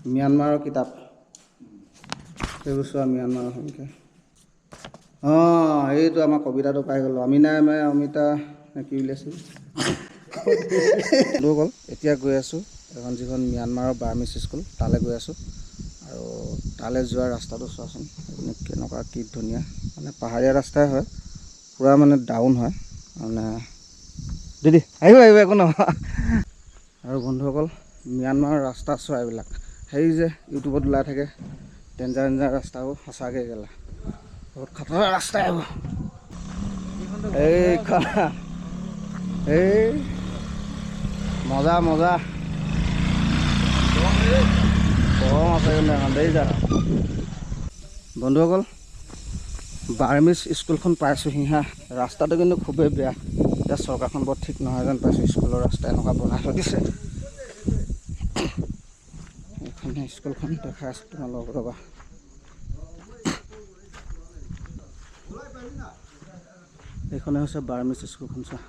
ম্যানমাৰৰ কিতাপ। সেইবোৰ চোৱা, ম্যানমাৰৰ সংখ্যা। অঁ, এইটো আমাৰ কবিতাটো পাই গ'লোঁ। আমি নাই মানে অমিতা নে কি উলিয়াইছিল। বন্ধুসকল, এতিয়া গৈ আছোঁ এখন যিখন ম্যানমাৰৰ বাৰ্মিজ স্কুল, তালৈ গৈ আছোঁ। আৰু তালৈ যোৱাৰ ৰাস্তাটো চোৱাচোন, এইপিনে কেনেকুৱা কি ধুনীয়া, মানে পাহাৰীয়া ৰাস্তাই হয়, পূৰা মানে ডাউন হয় মানে। দিদি আহিব আহিব, একো নহয়। আৰু বন্ধুসকল, ম্যানমাৰৰ ৰাস্তা চোৱা, এইবিলাক হেৰি যে ইউটিউবত ওলাই থাকে ডেঞ্জাৰ ডেঞ্জাৰ ৰাস্তাবোৰ, সঁচাকৈ গেলা বহুত খাতৰা ৰাস্তা এইবোৰ। এইখন এই মজা মজা গৰম আছে কিন্তু এখন দেখিছা। বন্ধুসকল, বাৰ্মিজ স্কুলখন পাইছোঁহি হা। ৰাস্তাটো কিন্তু খুবেই বেয়া, এতিয়া চৰকাৰখন বৰ ঠিক নহয় যেন পাইছোঁ। স্কুলৰ ৰাস্তা এনেকুৱা বনাই থৈ দিছে। এইখন স্কুলখন দেখাই আছোঁ তোমালোকক, ৰ'বা। এইখনে হৈছে বাৰ্মিজ স্কুলখন, চোৱা।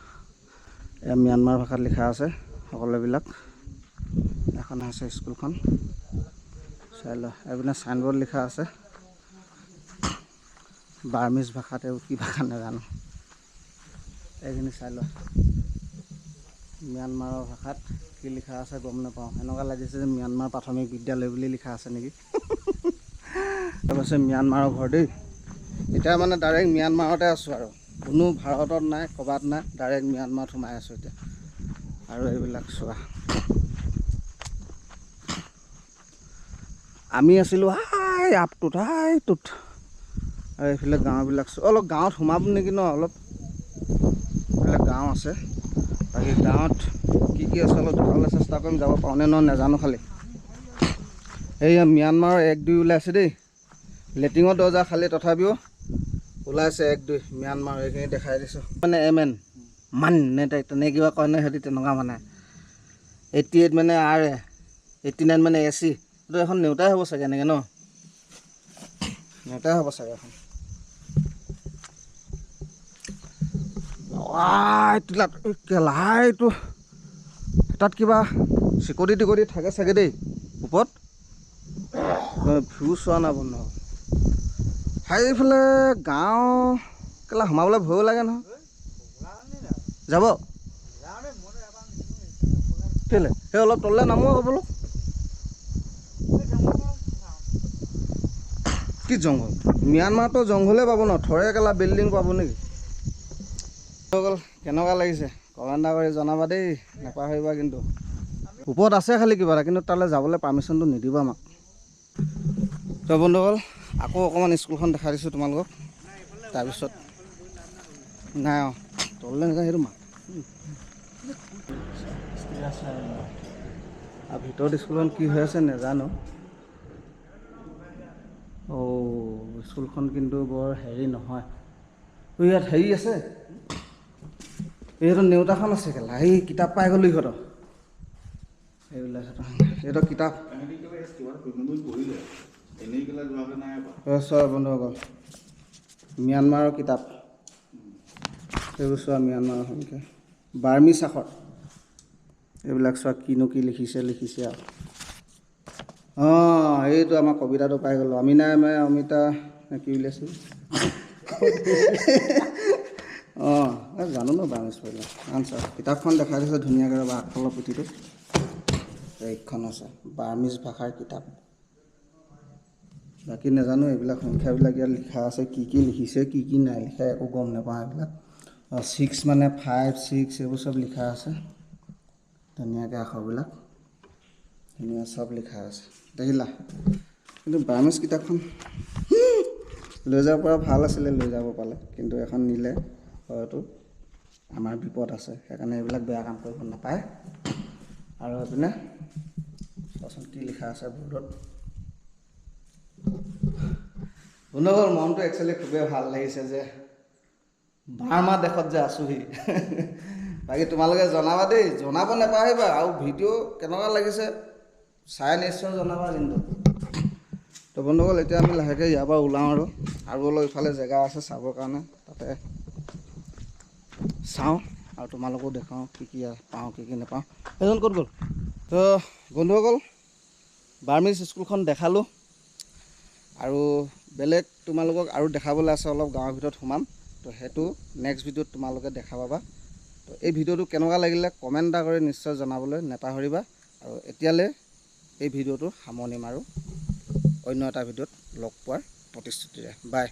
এয়া ম্যানমাৰ ভাষাত লিখা আছে সকলোবিলাক। এখন হৈছে স্কুলখন, চাই লোৱা। এইপিনে চাইনবোৰ্ড লিখা আছে বাৰ্মিজ ভাষাতে, কি ভাষা নাজানো। এইখিনি চাই লোৱা, ম্যানমাৰৰ ভাষাত কি লিখা আছে গম নাপাওঁ। এনেকুৱা লাগিছে যে ম্যানমাৰ প্ৰাথমিক বিদ্যালয় বুলি লিখা আছে নেকি। তাৰপাছত ম্যানমাৰৰ ঘৰ দেই। এতিয়া মানে ডাইৰেক্ট ম্যানমাৰতে আছোঁ আৰু, কোনো ভাৰতত নাই, ক'ৰবাত নাই, ডাইৰেক্ট ম্যানমাৰত সোমাই আছোঁ এতিয়া। আৰু এইবিলাক চোৱা, আমি আছিলোঁ হাই আপটোত, হাইটোত। আৰু এইফালে গাঁওবিলাক, অলপ গাঁৱত সোমাব নেকি ন, অলপ এইফালে গাঁও আছে। বাকী গাঁৱত কি কি আছে অলপ দেখাবলৈ চেষ্টা কৰিম, যাব পাৰোঁনে নহয় নাজানো। খালি এইয়া ম্যানমাৰৰ 1 2 ওলাইছে দেই, লেট্ৰিনৰ দৰ্জা খালী, তথাপিও ওলাইছে 1 2 ম্যানমাৰ। এইখিনি দেখাই দিছোঁ। মানে এম এন মান নে তেনে কিবা কয় নে সিহঁতি তেনেকুৱা, মানে 88 মানে আৰ এ, 89 মানে এ চি। এইটো এখন নেওতাই হ'ব চাগে এনেকৈ ন, নেওতাই হ'ব চাগে এখন। এইটো তাত কিবা চিকটি টিকটি থাকে চাগে দেই ওপৰত। ভিউ চোৱা নাই বন্ধ। সেইফালে গাঁও কেলা সোমাবলৈ ভয়ো লাগে নহয়। যাব কেলে সেই অলপ তললৈ নামো আকৌ বোলো। কি জংঘল, ম্যানমাৰতো জংঘলেই পাব ন, থৰে কেলা বিল্ডিং পাব নেকি। কেনেকুৱা লাগিছে কমেণ্ট কৰি জনাবা দেই, নাপাহৰিবা কিন্তু। ওপৰত আছে খালি কিবা এটা, কিন্তু তালৈ যাবলৈ পাৰ্মিশ্যনটো নিদিব আমাক। তো বন্ধুসকল, আকৌ অকণমান স্কুলখন দেখাই দিছোঁ তোমালোকক। তাৰপিছত নাই, অঁ তললৈ নাযায় সেইটো মাত। আৰু ভিতৰত স্কুলখন কি হৈ আছে নাজানো। অ' স্কুলখন কিন্তু বৰ হেৰি নহয়। ইয়াত হেৰি আছে, ইহঁতৰ নেওতাখন আছে কেলা। এই কিতাপ পাই গ'লো ইহঁতৰ, এইবিলাক ইহঁতৰ কিতাপ। চোৱা বন্ধুসকল, ম্যানমাৰৰ কিতাপ। সেইবোৰ চোৱা, ম্যানমাৰৰ সংখ্যা, বাৰ্মিজ আখৰ। এইবিলাক চোৱা কিনো কি লিখিছে লিখিছে আৰু। অঁ, এইটো আমাৰ কবিতাটো পাই গ'লোঁ। আমি নাই মানে অমিতা নে কি উলিয়াইছিল। অঁ জানো ন বাৰ্মিজ পঢ়িলে। আনচাৰ কিতাপখন দেখাই দিছে ধুনীয়াকৈ, ৰ'বা। আগফালৰ পুথিটো এইখন আছে বাৰ্মিজ ভাষাৰ কিতাপ। বাকী নাজানো এইবিলাক সংখ্যাবিলাক ইয়াত লিখা আছে, কি কি লিখিছে কি কি নাই লিখা একো গম নাপাওঁ এইবিলাক। 6 মানে 5 6 এইবোৰ চব লিখা আছে ধুনীয়াকৈ, আখৰবিলাক ধুনীয়া চব লিখা আছে দেখিলা। কিন্তু বাৰ্মিজ কিতাপখন লৈ যাব পৰা ভাল আছিলে, লৈ যাব পালে, কিন্তু এখন নিলে হয়তো আমাৰ বিপদ আছে, সেইকাৰণে এইবিলাক বেয়া কাম কৰিব নাপায়। আৰু এইপিনে চোৱাচোন কি লিখা আছে বৰ্ডত। বন্ধুসকল, মনটো একচুৱেলি খুবেই ভাল লাগিছে যে বাৰ্মা দেশত যে আছোহি। বাকী তোমালোকে জনাবা দেই, জনাব নাপাহৰিবা। আৰু ভিডিঅ' কেনেকুৱা লাগিছে চাই নিশ্চয় জনাবা কিন্তু। তো বন্ধুসকল, এতিয়া আমি লাহেকৈ ইয়াৰ পৰা ওলাওঁ আৰু আৰু অলপ ইফালে জেগা আছে চাবৰ কাৰণে, তাতে চাওঁ আৰু তোমালোকো দেখাওঁ কি কি পাওঁ কি কি নাপাওঁ। সেইজন ক'ত গ'ল? তো বন্ধুসকল, বাৰ্মিজ স্কুলখন দেখালোঁ আৰু বেলেগ তোমালোকক আৰু দেখাবলৈ আছে, অলপ গাঁৱৰ ভিতৰত সোমাম। তো সেইটো নেক্সট ভিডিঅ'ত তোমালোকে দেখা পাবা। তো এই ভিডিঅ'টো কেনেকুৱা লাগিলে কমেণ্ট এটা কৰি নিশ্চয় জনাবলৈ নেপাহৰিবা। আৰু এতিয়ালৈ এই ভিডিঅ'টো সামৰণি মাৰোঁ, অন্য এটা ভিডিঅ'ত লগ পোৱাৰ প্ৰতিশ্ৰুতিৰে। বাই।